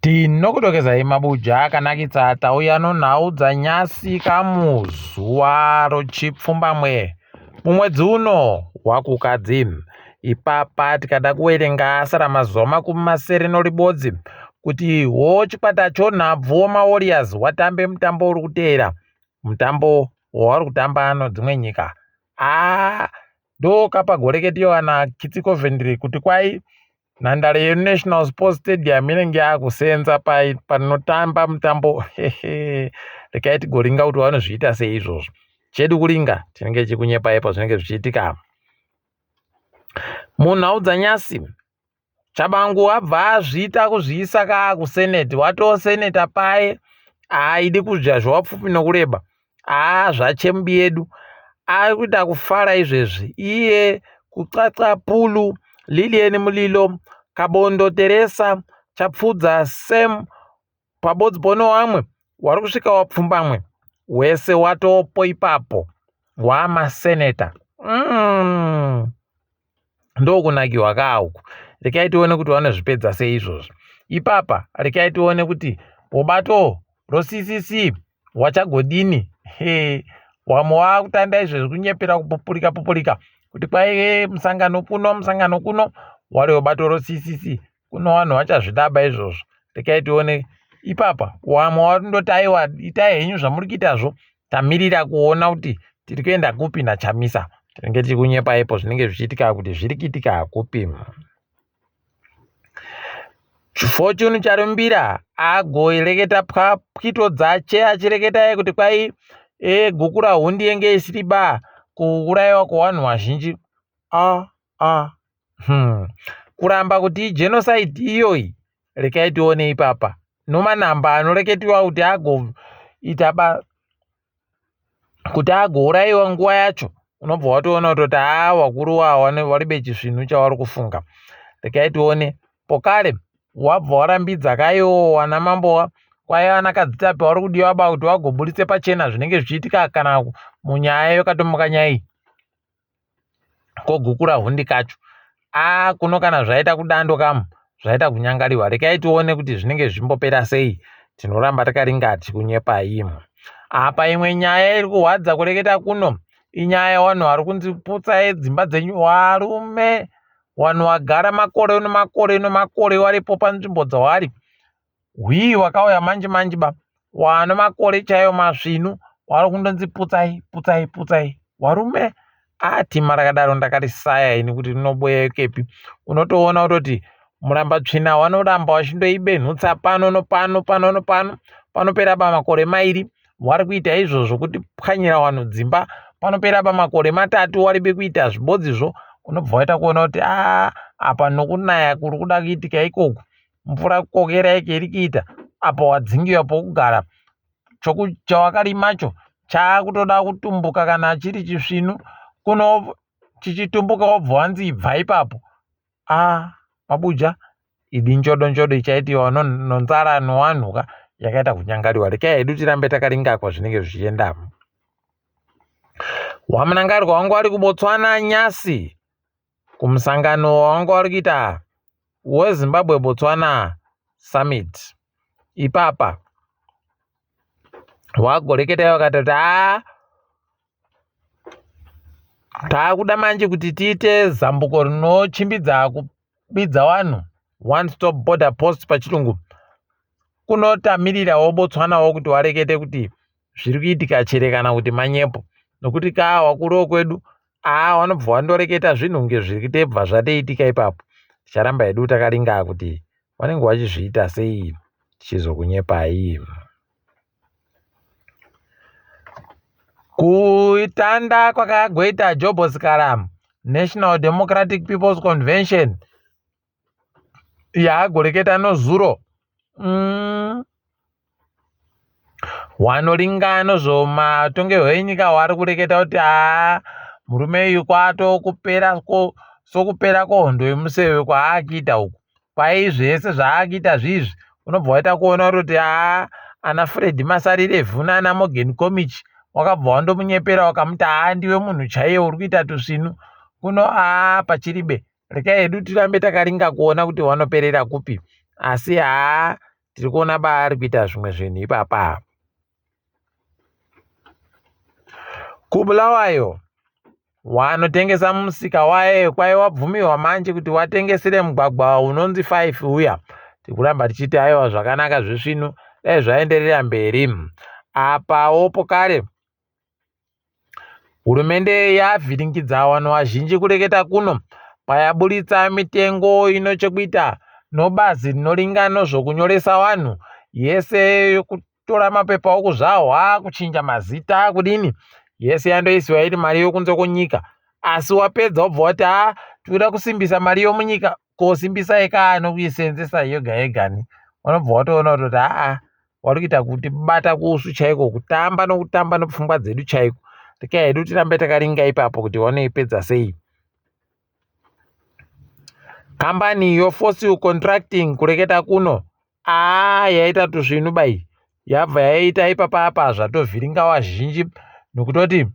Tinokutokezai mabuja akanakisa tauya nonhau dzanyasi kamuzuva rochipfumbamwe mumwedzi uno waKukadzi. Ipapa tikada kuwerenga asara mazuva 60 noribodzi kuti wo chikwata chonhabvu wemaWarriors watambe mutambo uri kuteera mutambo wavari kutamba nodzimwe nyika. Haa ndokapa goreketiyo kana Kitsi Coventry kuti kwai Nhandare yeNational Sports Stadium inenge yakusenza panotamba mutambo regai tigoringa kuti vanozviita sei izvozvo. Chedu kuringa tinenge tichikunyepai pazvinenge zvichiitika. Munhau dzanyasi, Tshabangu abva azviita kuzviisa kaa kuseneti, watoo seneta paye haaidi kudya zvewapfupi nokureba. Haa zvaChembi yedu ari kuita kufara izvezvi iye kucaca Pulu, Lilian Mulilo, Kabondo Teresa, Chapfudza Sam pabodzi pono wamwe wari kusvika wapfumbamwe wese watopo ipapo wamaseneta mm. Ndokunakiwa kaa uku rekai tione kuti vanozvipedza sei izvozvo ipapa rekai tione kuti bobato roccc wachagodini he wamwe waakutanda izvezvi kunyepera kupupurika pupurika kuti kwaive musangano kuno musangano kuno wari webato roccc kuno vanhu vachazvidaba izvozvo rekai tione ipapa wamwe warindoti aiwa itai henyu zvamuri kuitazvo tamirira kuona kuti tiri kuenda kupi nachamisa tinenge tiri kunyepa ipo zvinenge zvichiitika kuti zviri kuitika kupi Fortune Charumbira agoreketa pwito dzache achireketa kuti kwai e, gukura hundi yenge isiri ba kuurayiwa kwevanhu vazhinji a a hmm. Kuramba kuti igenocide iyoyi rekai tione ipapa nomanamba anoreketiwa kuti agoita ba kuti agourayiwa nguva yacho unobva watoona kutoti haa vakuru ava varibe chisvinhu chavari kufunga rekai tione pokare wabva warambidza kaiwo wana mambowa kwaiva nakadzitapi wari kudiwa ba kuti wagoburitse pachena zvinenge zvichiitika kana munyaya yakatomuka nyaya iyi kogukura hundi kacho aa kuno kana zvaita kudando kamu zvaita kunyangariwa rekai tione kuti zvinenge zvichimbopera sei tinoramba takaringa tichikunyepai apa imwe nyaya iri kuhwadza kureketa kuno inyaya yevanhu vari kunzi putsai dzimba dzenyu varume vanhu vagara makore nemakore nemakore varipo panzvimbo dzawari Hwii wakauya manje manje ba wane makore chaiyo masvinu wari kundonzi putsai putsai putsai warume atima rakadaro ndakarisaya ini kuti rinoboyekepi unotoona kutoti muramba tsvina wanoramba wachindoibenhutsa pano nopano pano nopano panopera ba makore mairi wari kuita izvozvo kuti pwanyira vanhu dzimba panopera ba makore matatu waribe kuita zvibodzizvo unobva waita kuona kuti a apa nokunaya kuri kuda kuitika ikoku mvura kukokera yake iri kuita apa wadzingiwa pokugara chawakarimacho chaakutoda kutumbuka kana chiri chisvinu kuno chichitumbuka wobva wanzi ibva ipapo a mabuja idi njodo njodo ichaitiwa nonzara nowanhuka yakaita kunyangariwa rekai hedu tirambe takaringakwa zvinenge zvichienda wamunangarwa wangu ari kubotswana nyasi kumusangano wawanga uri kuita weZimbabwe Botswana Summit ipapa wagoreketa vakatoti haa taakuda manje kuti tiite zambuko rinochimbidza kubidza vanhu one stop border post pachirungu kunotamirirawo botswanawo kuti warekete kuti zviri kuitika chere kana kuti manyepo nokuti kaa wakuru wekwedu aa wanobva wandoreketa zvinhu kunge zviri kutebva zvatoitika ipapo ticharamba hedu takaringa kuti vanenge vachizviita sei tichizokunyepai kutanda kwakagoita jobos karam national democratic people's convention yaagoreketa nozuro mm. Wanoringano zvomatongerwo enyika wari kureketa kuti haa murume uyu kwatokupera sokupera kwehondo yemuseve kwaakuita uku kwai zvese zvaakuita zvizvi unobva waita kuona kutoti haa ana Fred Masarire nana Morgan Komichi wakabva wandomunyepera wakamuti haa ndiwe munhu chaiye uri kuita tusvinu kuno haa pachiribe rekai hedu tirambe takaringa kuona kuti wanoperera kupi asi haa Tiri kuona baari kuita zvimwe zvinhu ipapa. KuBulawayo wanotengesa mumusika waye kwai wabvumiwa manje kuti watengesere mugwagwa unonzi 5 uya. Tikuramba tichiti aiwa zvakanaka zvisvinu dai zvaenderera mberi. Apawo pokare Hurumende yavhiringidza vanhu vazhinji kureketa kuno payaburitsa mitengo inochekuita nobazi rinoringa nozvokunyoresa vanhu yese yokutora mapepa okuzvahwa kuchinja mazita kudini yese yandoisiwa iri mari yokunze kwenyika asi wapedza wobva wati ha tikuda kusimbisa mari yomunyika ko simbisai kaa nokuisenzesa yoga yegani unobva watoona kutoti aa wari kuita kuti bata kuusu chaiko kutamba nokutamba nopfungwa dzedu chaiko rekai hedu tirambe takaringa ipapo kuti wanoipedza sei kambani yofossil contracting kureketa kuno aa yaita tusvinu bai yabva yaita ipapa apa zvatovhiringa wazhinji nokutoti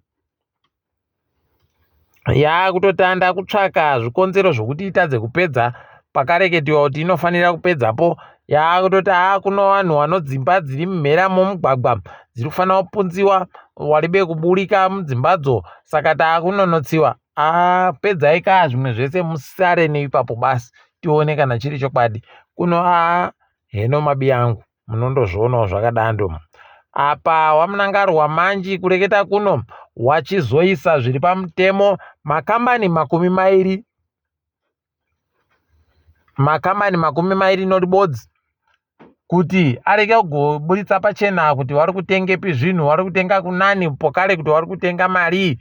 Yaakutotanda kutsvaka zvikonzero zvokuti itadze kupedza pakareketiwa kuti inofanira kupedzapo. Yaakutoti haa kuno vanhu vanodzimba dziri mumhera momugwagwa dziri kufanira kupunziwa waribe kuburika mudzimbadzo saka taakunonotsiwa. Haa pedzai kaa zvimwe zvese musare neipapo basi tione kana chiri chokwadi. Kuno haa heno mabiyangu. Munondozvionawo zvakadando. Apa waMnangarwa manji kureketa kuno wachizoisa zviri pamutemo makambani 20 makambani 21 kuti areke kugoburitsa pachena kuti vari kutengepi zvinhu vari kutenga kunani pokare kuti vari kutenga marii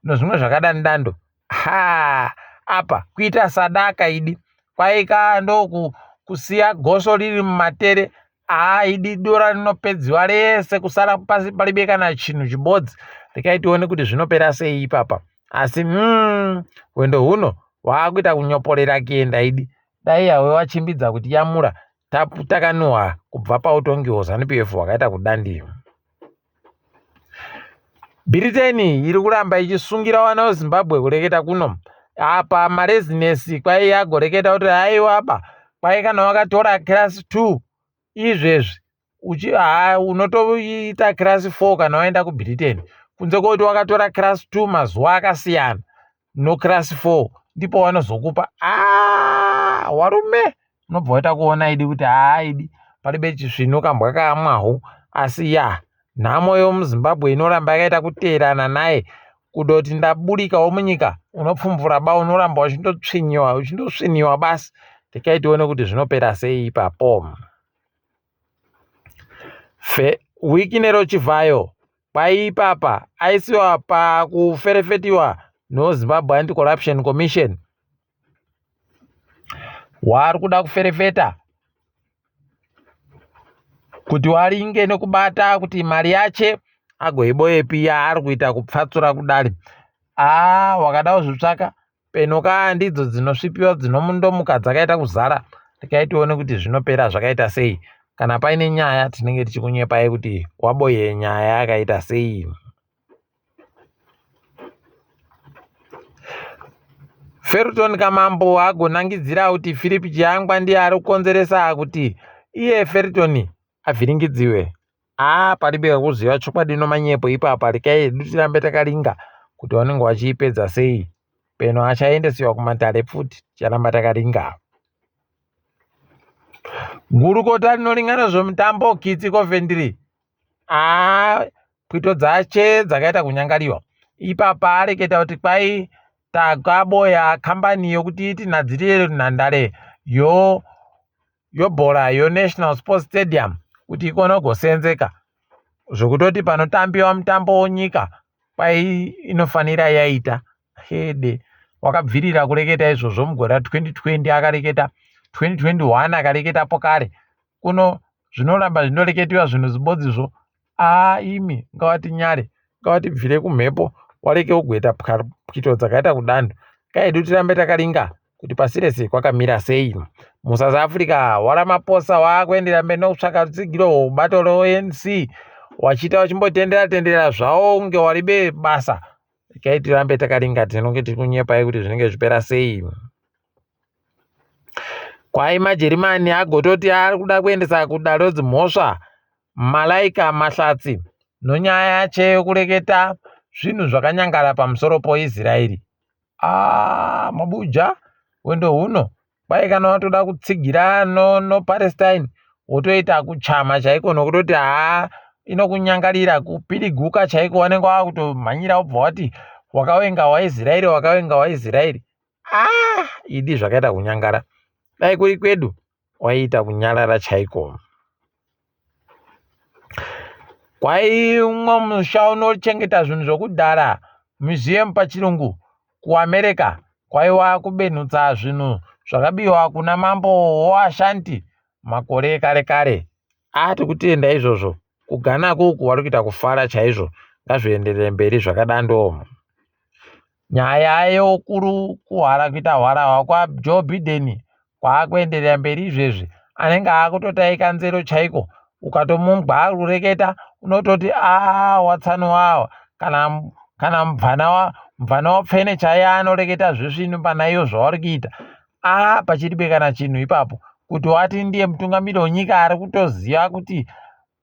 nozvimwe zvakadani dando Ha apa kuita sadaka idi kwaika ndokusiya goso riri mumatere haa idi dora rinopedziwa rese kusara pasi paribe kana chinhu chibodzi rekai tione kuti zvinopera sei ipapa asi mm, hwendo huno hwaakuita kunyoporera kuenda idi dai yawe wachimbidza kuti yamura takanuwa kubva pautongi hwezanu pf hwakaita kudandiro Britain iri kuramba ichisungira vana veZimbabwe kureketa kuno. Apa marezinesi kwai yagoreketa kuti haiwa ba kwai kana wakatora class 2 izvezvi uchi ha unotoita class 4 kana waenda kuBritain kunze kwekuti wakatora class 2 mazuva akasiyana no class 4 ndipo wanozokupa ah warume unobva waita kuona idi kuti haa idi paribe chisvinu kambwa kaamwahu asi ya nhamo yomuzimbabwe inoramba yakaita kuteerana naye kudoti ndaburikawo munyika unopfumvura ba unoramba uchindotsvinyiwa uchindosviniwa basi rekai tione kuti zvinopera sei ipapo fe wikinero chivhayo kwaipapa aisiwa pakuferefetiwa nozimbabwe anti-corruption commission Waari kuda kuferefeta kuti waringe nekubata kuti mari yache agoiboyepi yaari kuita kupfatsura kudari. Haa wakada kuzvitsvaka peno kaa ndidzo dzinosvipiwa dzinomundomuka dzakaita kuzara. Regai tione kuti zvinopera zvakaita sei. Kana paine nyaya tinenge tichikunyepai kuti waboye nyaya yakaita sei. Felton Kamambo agonangidzira kuti Philip Chiyangwa ndiye ari kukonzeresa kuti iye Felton avhiringidziwe. Haa paribe kakuziva chokwadi nomanyepo ipapa rekai hedu tirambe takaringa kuti vanenge vachiipedza sei. Peno achaendesiwa kumatare futi ticharamba takaringa. Gurukota rinoringana zvemutambo Kitsi Coventry haa pwito dzache dzakaita kunyangariwa ipapa areketa kuti kwai takaboya kambani yokuti itinhadzirire nhandare yo yobhora yonational sports stadium kuti ikone kugosenzeka zvekutoti panotambiwa mutambo wenyika kwai inofanira yaita hede wakabvirira kureketa izvozvo mugore ra 2020 akareketa 2021 akareketapo kare kuno zvinoramba zvinoreketiwa zvinhu zibodzizvo aa imi ngawatinyare ngawatibvire kumhepo wareke kugoita pwito dzakaita kudando kaedu tirambe takaringa kuti pasi rese kwakamira sei musouth africa waramaposa waakuendera mberi nokutsvaka rutsigiro rwebato reanc wachiita wachimbotendera tendera zvawo kunge waribe basa rekai tirambe takaringa tinonge tiri kunyepai kuti zvinenge zvipera sei. Kwai maJerimani agototi ari kuda kuendesa kudare redzimhosva Malaika Mahlatsi nonyaya yache yokureketa zvinhu zvakanyangara pamusoro poIsraeri. Ah, mabuja hwendo huno kwai kana watoda kutsigira no, no Palestine wotoita kuchama chaiko nokutoti haa inokunyangarira kupiriguka chaiko wanenge wakutomhanyira wobva wati wakawenga waIsraeri wakawenga waIsraeri ah idi zvakaita kunyangara dai kuri kwedu waiita kunyarara chaiko kwai umwe musha unochengeta zvinhu zvokudhara museum pachirungu kuAmerica kwaiwa kubenhutsa zvinhu zvakabiwa kuna mambo woAshanti makore ekare kare. Ah tikutenda izvozvo. KuGhana kuku vari kuita kufara chaizvo. Ngazvienderere mberi zvakadando. Nyaya yeukuru kuhwara kuita hwarahwa kwaJoe Biden kwaakuenderera mberi izvezvi anenge akutotaika nzero chaiko ukatomunzwa akureketa unototi a watsano awa kana kana mubvana wa mubvana wapfene chaiye anoreketa zvisvinu pana iyo zvauri kuita a pachiribe kana chinhu ipapo kuti wati ndiye mutungamiri wenyika ari kutoziva kuti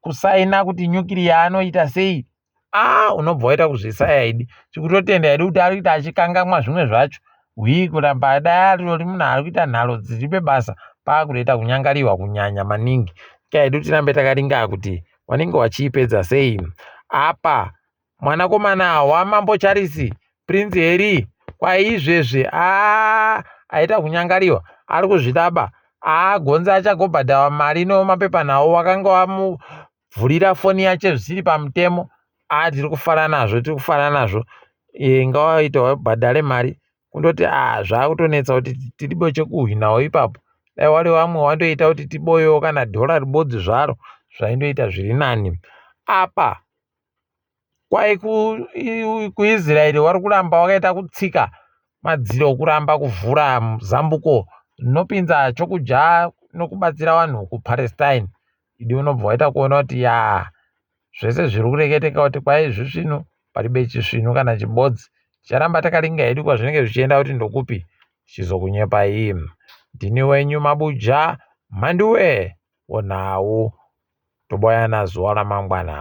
kusaina kuti nyukiriya anoita sei ah unobva waita kuzvisaya idi tikutotenda hedu kuti ari kuita achikangamwa zvimwe zvacho hwii kuramba dai aritori munhu ari kuita nharo dziripe basa paakutoita kunyangariwa kunyanya maningi kaedu tirambe takaringa kuti vanenge vachiipedza sei apa mwanakomana wamambo charisi prince harry kwaizvezvi aa aita kunyangariwa ari kuzvidaba aagonzi achagobhadhara mari nomapepanhau wakanga wamu vhurira foni yache zvisiri pamutemo a tiri kufara nazvo tiri kufara nazvo e, ngawaita wabhadhare mari kundoti a zvakutonetsa kuti tiribo chekuhwinawo ipapo dai wari vamwe wandoita kuti tiboyewo kana dhora ribodzi zvaro zvaindoita zviri nani apa kwai kuIsraeri wari kuramba wakaita kutsika madziro kuramba kuvhura zambuko rinopinza chokudya nokubatsira vanhu kuPalestine idi unobva waita kuona kuti ya zvese zviri kureketeka kuti kwai zvisvinu paribe chisvinu kana chibodzi ticharamba takaringa hedu kwazvinenge zvichienda kuti ndokupi chizokunyepai ndini wenyu mabuja mhanduwe wonhau toboyana zuva ramangwana.